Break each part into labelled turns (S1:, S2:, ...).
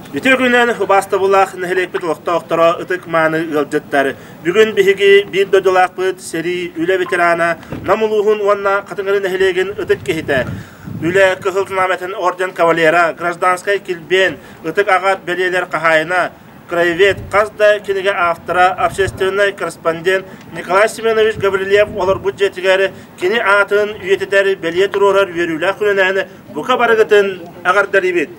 S1: Үтүө күнүнэн убаастабыллаах нэһилиэкпит олохтоохторо, ытык-мааны ыалдьыттар! Бүгүн биһиги биир дойдулаахпыт, сэрии, үлэ ветерана, Нам улууһун уонна Хатыҥыры нэһилиэгин ытык киһитэ, үлэ Кыһыл Знамятын орден кавалера, гражданскай килбиэн, ытык аҕа бэлиэлэр хаһаайына, краевед, хас да кинигэ автора, общественнай корреспондент Николай Семенович Гаврильев олорбут дьиэтигэр кини аатын үйэтитэр бэлиэ туруорар үөрүүлээх күнүнэн бука барыгытын эҕэрдэлиибит!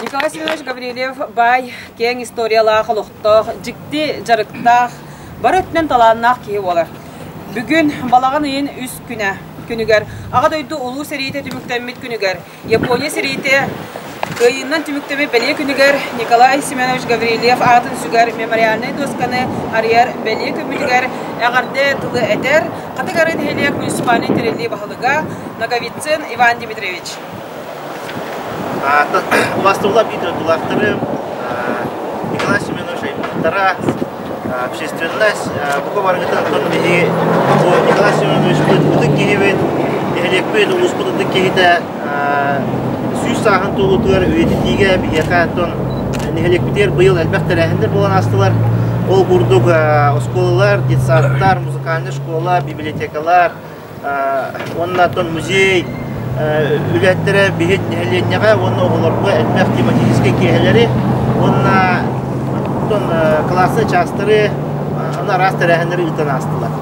S2: Николай Семенович Гаврильев баай, киэҥ историялаах, олохтоох, дьикти дьарыктаах, бары өттүнэн талааннаах киһи буолар. Бүгүн балаҕан ыйын үс күнэ күнүгэр Аҕа дойду Улуу сэриитэ түмүктэммит күнүгэр Япония сэриитэ кыайыынан түмүктэммит бэлиэ күнүгэр Николай Семенович Гаврильев аатын сүгэр мемориальнай дуосканы арыйар бэлиэ күммүтүгэр эҕэрдэ тылы этэр Хатыгары нэһилиэк муниципальнай тэриллии баһылыга Ноговицын Иван Дмитриевич.
S3: Убаастабыллаах биир дойдулаахтарым Николай Семенович аймахтара, общественность, бука барыгытын оттон биһиги бу Николай Семеновичпыт ытык киһибит, нэһилиэкпит, улууспут ытык киһитэ 100 сааһын туолуутугар үйэтитиигэ биһиэхэ оттон нэһилиэкпитигэр быйыл элбэх тэрээһиннэр буолан аастылар. Ол курдук оскуолалар, детсадтар, музыкальная школа, библиотекалар, уонна оттон музей үлэһиттэрэ биһи нэһилиэнньэҕэ уонна оҕолорго элбэх тематическай киэһэлэри уонна оттон классный чаастары аны араас тэрээһиннэри ыытан аастылар.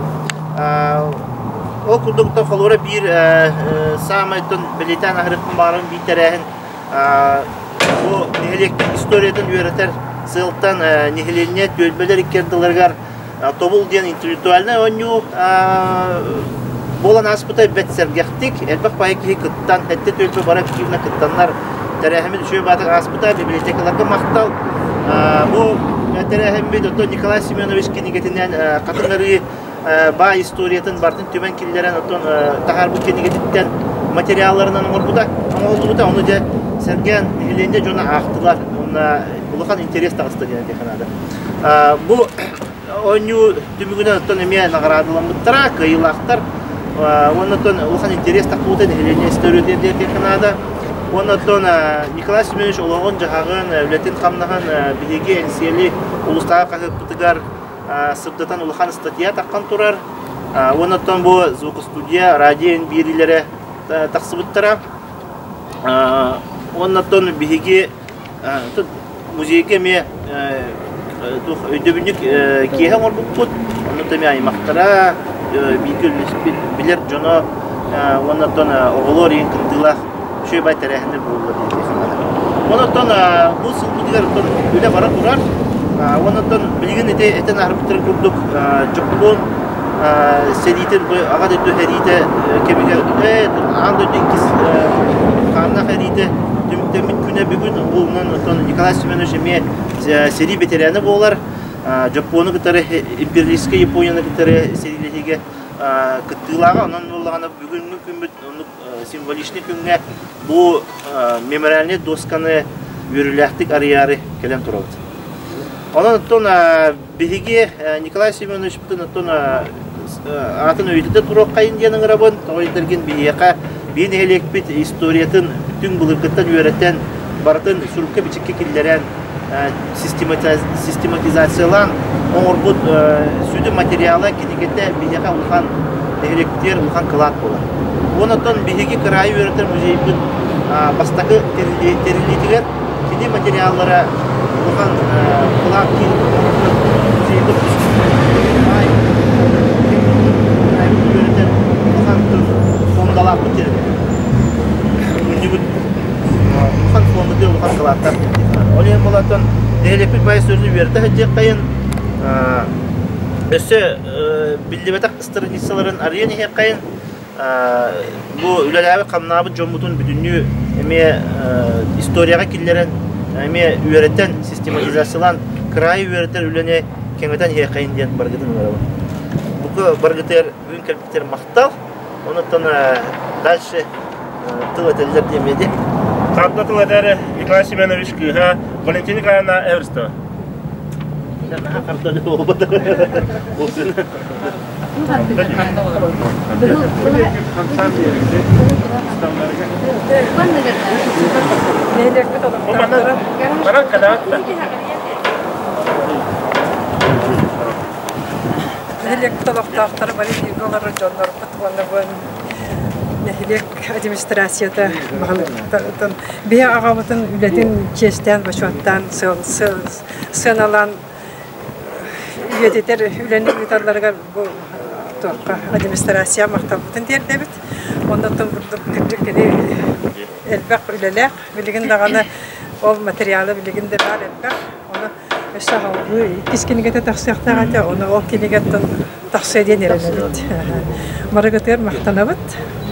S3: Ол курдук холобура биир саамай бэлиэтээн аһарыахпын баҕарабын биир тэрээһин бу нэһилиэк историятын үөрэтэр сыалтан нэһилиэнньэ түөлбэлэр икки ардыларыгар Тобул диэн интеллектуальнай оонньуу буолан ааспыта бэрт сэргэхтик, элбэх баайы киһи кыттан, сэттэ түөлбэ бары активно кыттаннар тэрээһиммит үчүгэй баатык ааспыта, библиотекаларга махтал. Бу тэрээһиммит оттон Николай Семенович кинигэтинэн Хатыҥ Арыы баай историятын барытын түмэн киллэрэн оттон таһаарбыт кинигэтиттэн материалларынан оҥорбута, оҥоһуллубута. Ону дьэ сэргээн нэһилиэнньэ дьоно аахтылар. Уонна улахан интерес таҕыста диэн этиэххэ наада. Бу оонньуу түмүгүнэн оттон эмиэ наҕараадаламмыттара, кыайыылаахтар. Уонна оттон улахан интерес тахсыбыта нэһилиэнньэ историятыгар диэххэ наада. Уонна оттон Николай Семенович олоҕун-дьаһаҕын, үлэтин-хамнаһын биһиги Эҥсиэли улуустааҕы хаһыаппытыгар сырдатан улахан ыстатыйа таххан турар. Уонна оттон бу звукостудия, радио биэриилэрэ тахсыбыттара. Уонна оттон биһиги Музейга эмиэ туох өйдөбүнньүк киэһэ оҥорбуппут. Онно эмиэ аймахтара, бииргэ үлэлэспит билэр дьоно уонна оттон оҕолор иһин кыттыылаах үчүгэй бай тэрээһиннэр буоллулар диэн санаатым. Онон бу сылбытыгар оттон үлэ бара турар. Уонна оттон билигин ити этэн аһарбыттарын курдук Дьоппуон сэриитин бу Аҕа дойду сэриитэ кэмигэр аан дойду иккис хааннаах эриитэ түмүктэммит күнэ бүгүн буолунан оттон Николай Семенович эмиэ сэрии бэтэрээнэ буолар. Дьоппуону кытары империалистическай Японияны кытары сэриилэһиигэ кыттыылааҕа. Онон буоллаҕына бүгүҥҥү күммүт оннук символичный күҥҥэ бу мемориальнай досканы үөрүүлээхтик арыйаары кэлэн турабыт. Онон оттон Биһиги Николай Семеновичпытын оттон аатын үйэтитэ туруоххайын диэн ыҥырабын. Тоҕо диэтэргин биһиэхэ биир нэһилиэкпит историятын түҥ былыргыттан үөрэтэн, барытын сурукка-бичиккэ киллэрэн, систематизациялаан оҥорбут сүдү материала, кинигэтэ биһиэхэ улахан нэһилиэкпитигэр улахан кылаат буолар. Уонна оттон биһиги кыраайы үөрэтэр музейбыт бастакы тэриллиитигэр Кини материаллара улахан кылаат музейбыт үөрэтэр улахан фондалаахпыт диэн мунньубут улахан фондаты улахан кылааттаах Ол иһин буолан нэһилиэкпит баай сүрүн үөрэтэ сылдьыаххайын өссө биллибэтэх страницаларын арыйан иһиэххэйин Бу үлэлээбит-хамнаабыт дьоммутун бүтүннүү эмиэ историяҕа киллэрэн, эмиэ үөрэтэн, систематизациялаан, кыраайы үөрэтэр үлэни кэҥэтэн иһиэххэйин диэн барыгытын ыҥырабын. Бука барыгытыгар бүгүн кэлбиттэр махтал. Онуттан дальше тыл этэллэр диэн диэ.
S1: Хатта тыл этэр Николай Семенович кыыһа Валентина Николаевна Эверстова.
S3: Наһаа буолбат.
S4: Нэһилиэкпит олохтоохторо Нэһилиэкпит олохтоохторо бары бииргэ олорор дьоннорбут уонна бу нэһилиэк администрацията баһылыктан биһи аҕабытын үлэтин чиэстээн бочуоттаан сыаналаан үйэтитэр үлэни ыыталларыгар бу туохха администрация махталбытын тиэрдэбит. Оннуттан курдук кырдьык кини элбэх үлэлээх. Билигин даҕаны ол материала билигин да баар элбэх. Ону өссө аҕалбыы иккис кинигэтэ тахсыахтаах этэ. Ону ол кинигэттэн тахсыа диэн эрэнэбит. Барыгытыгар махтанабыт.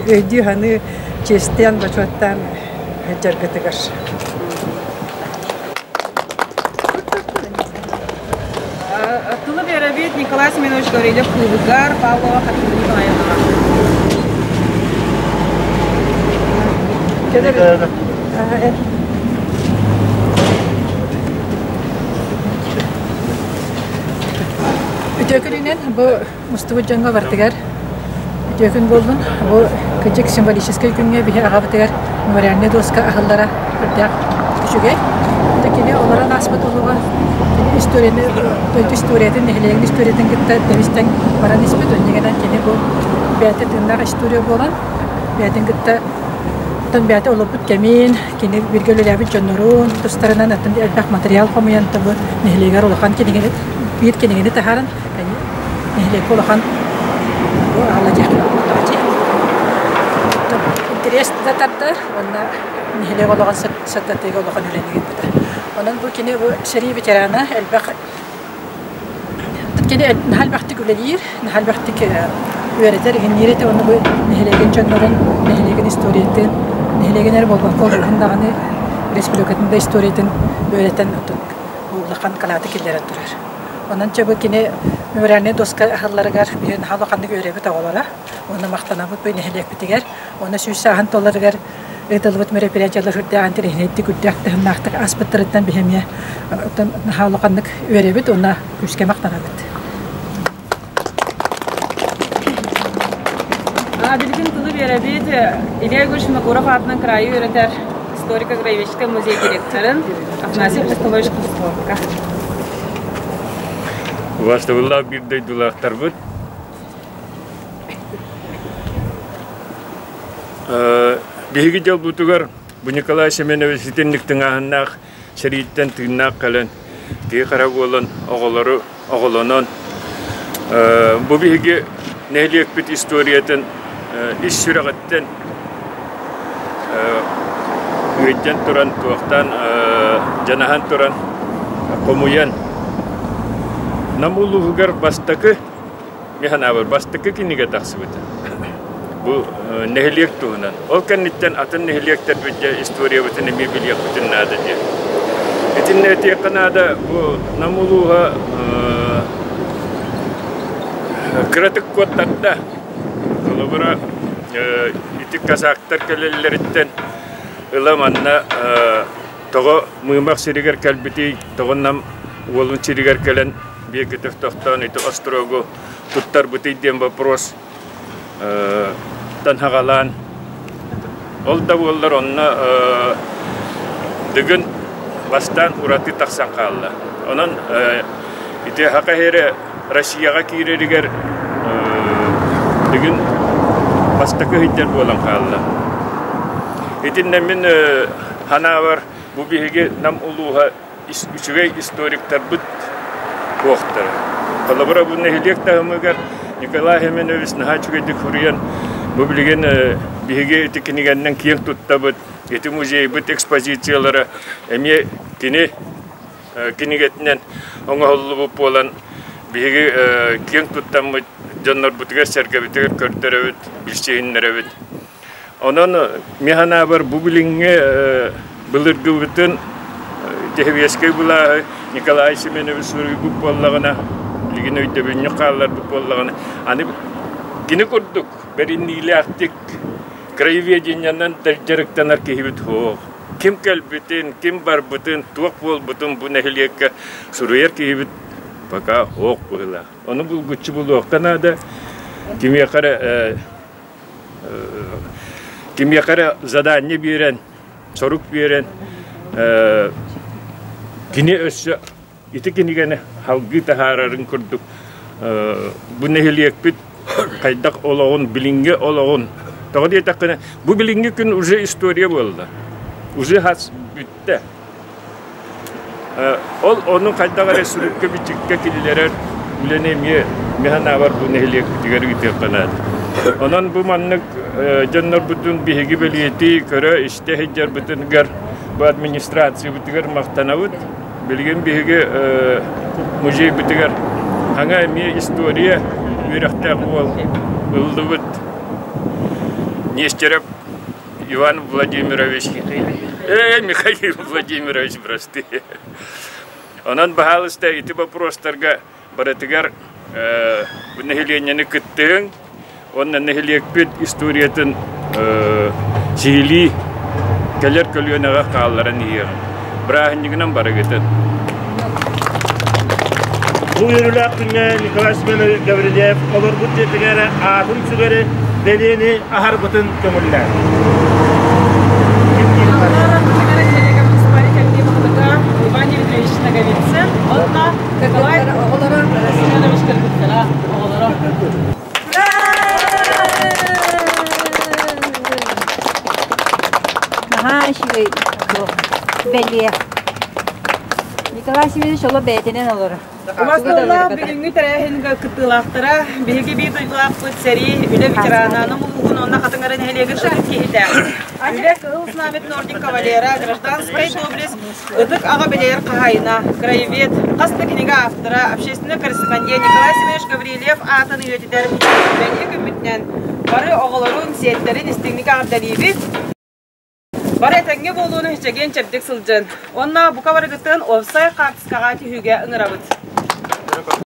S4: Өйдүү-саныы чиэстээн, бочуоттаан сылдьаргытыгар.
S2: Тылы биэрэбит Николай Семенович Гаврильев кыыһыгар Павлова Хатыына Николаевнаҕа.
S4: Үтүө күнүнэн бу мустубут дьоҥҥо барытыгар үтүө күн буоллун. Бу кырдьык символическай күҥҥэ биһи аҕабытыгар мемориальнай доска аһыллара үрдээх үчүгэй. Да кини олорон ааспыт олоҕо кини историяны, дойду историятын, нэһилиэгин историятын кытта тэбис-тэҥ баран испит. Онньугунан кини бу бэйэтэ тыыннаах история буолан, бэйэтин кытта оттон бэйэтэ олорбут кэмин, кини бииргэ үлэлээбит дьоннорун тустарынан атын элбэх материал хомуйан бу нэһилиэгэр улахан кинигэни биир кинигэни таһааран нэһилиэккэ улахан бу интэриэс да тардар уонна нэһилиэк олоҕун сырдатыыга улахан үлэни ыыппыта. Онон бу кини бу сэрии ветерана элбэх кини наһаа элбэхтик үлэлиир, наһаа элбэхтик үөрэтэр, иһинниир этэ уонна бу нэһилиэгин дьоннорун, нэһилиэгин историятын, нэһилиэгин эрэ буолбакка улууһун даҕаны республикатын да историятын үөрэтэн улахан кылааты киллэрэн турар. Онон чэ бу кини мемориальнай доска аһылларыгар биһи наһаа улаханнык үөрэбит оҕолоро уонна махтанабыт бу нэһилиэкпитигэр уонна сүүс сааһын туоларыгар ыытыллыбыт мероприятиелар үрдээх интэриэһинэйдик үрдээх таһымнаахтык ааспыттарыттан биһи эмиэ наһаа улаханнык үөрэбит уонна күүскэ махтанабыт.
S2: Билигин тылы биэрэбит Илья Егорович Винокуров аатынан кыраайы үөрэтэр историко-краеведческай музей директорын Афанасий Христофорович Христофоровка.
S5: Убастабыллаах биир дойдулаахтарбыт Биһиги дьолбутугар бу Николай Семенович итинник тыҥааһыннаах сэрииттэн тыыннаах кэлэн, киһи-хара буолан, оҕолору оҕолонон, бу биһиги нэһилиэкпит историятын ис сүрэҕиттэн ыйдьан туран, туохтаан дьанаһан туран хомуйан Нам улууһугар бастакы Мин санаабар, бастакы кинигэ тахсыбыта. Бу нэһилиэк туһунан. Ол кэнниттэн атын нэһилиэктэрбит дьэ историябытын эмиэ билиэхпитин наада диэн. Итиннэ этиэххэ наада, бу Нам улууһа кыратык куоттарда. Холобура, ити казактар кэлэллэриттэн ыла манна тоҕо Мыымах сиригэр кэлбитий, тоҕо Нам уолун сиригэр кэлэн Бекетов тохтоон ити острогу туттарбытый диэн вопрос танһаҕалаан ол да буоллар онно Дыгын бастаан ураты тахсан хаалла. Онон ити Саха сирэ Россияҕа киирэригэр Дыгын бастакы сылдьар буолан хаалла. Итиннэ мин санаабар бу биһиги Нам улууһа үчүгэй историктарбыт туохтара. Холобура, бу нэһилиэк таһымыгар Николай Семенович наһаа үчүгэйдик суруйан, бу билигин биһиги ити кинигэннэн киэҥ туттабыт, ити музейбыт экспозициялара эмиэ кини кинигэтинэн оҥоһуллубут буолан, биһиги киэҥ туттаммыт дьоннорбутугар-сэргэбитигэр көрдөрөбүт, билсиһиннэрэбит. Онон мин санаабар бу билиҥҥи былыргыбытын Дьэһибиэскэй былааһы Николай Семенович суруйбут буоллаҕына, билигин өйдөбүнньүк хаалларбыт буоллаҕына, аны кини курдук бэриниилээхтик краеведениенан дьарыктанар киһибит суох. Ким кэлбитин, ким барбытын, туох буолбутун бу нэһилиэккэ суруйар киһибит пока суох быһыылаах. Ону булгуччу булуохха наада. Кимиэхэ эрэ Кимиэхэ эрэ задание биэрэн, сорук биэрэн, Кини өссө ити кинигэни салгыы таһаарарын курдук бу нэһилиэкпит хайдах олоҕун, билиҥҥи олоҕун тоҕо диэтэххинэ, бу билиҥҥи күн уже история буолла. Уже хас бүттэ. Ол ону хайдах эрэ сурукка-бичиккэ киллэрэр үлэни эмиэ мин санаабар бу нэһилиэкпитигэр ыытыахха наада. Онон бу маннык дьоннорбутун биһиги бэлиэтии, көрө-истэ сылдьарбытыгар бу администрациябытыгар махтанабыт. Билигин биһиги музейбытыгар саҥа эмиэ история үөрэхтээх уол ыллыбыт. Нестеров Иван Владимирович, э, Михаил Владимирович, прости. Онон, баһаалыста, ити боппуруостарга барытыгар бу нэһилиэнньэни кыттыһыҥ уонна нэһилиэкпит историятын сиһилии кэлэр көлүөнэҕэ хаалларан иһиэҕиҥ. Бырааһынньыгынан барыгытын.
S1: Бу үөрүүлээх күҥҥэ Николай Семенович Гаврильев олорбут дьиэтигэр аатын сүгэри бэлиэни аһарбытын көҥүллээн.
S2: Иван Дмитриевич Ноговицын уонна Николай Семенович кыргыттара оҕолоро.
S6: Наһаа үчүгэй бэлиэ. Николай Семенович оло бэйэтинэн олорор.
S2: Убастыылаах бүгүҥҥү тэрээһингэ кыттыылаахтара биһиги биир дойдулаахпыт сэрии, үлэ ветерана, Нам улууһун уонна Хатыҥ Арыы нэһилиэгин ытык киһитэ. Үлэ Кыһыл Знамя орден кавалера, гражданскай доблесть ытык аҕа бэлиэр хаһаайына, краевед, хас да кинигэ автора, общественный корреспондент Николай Семенович Гаврильев аатын үйэтитэр бэлиэ күммүтүнэн бары оҕолорун, сиэттэрин истиҥник эҕэрдэлиибит. Бары этэҥҥэ буолууну чэгиэн-чэбдик сылдьын. Уонна бука барыгытын уопсай хаартыскаҕа түһүүгэ ыҥырабыт.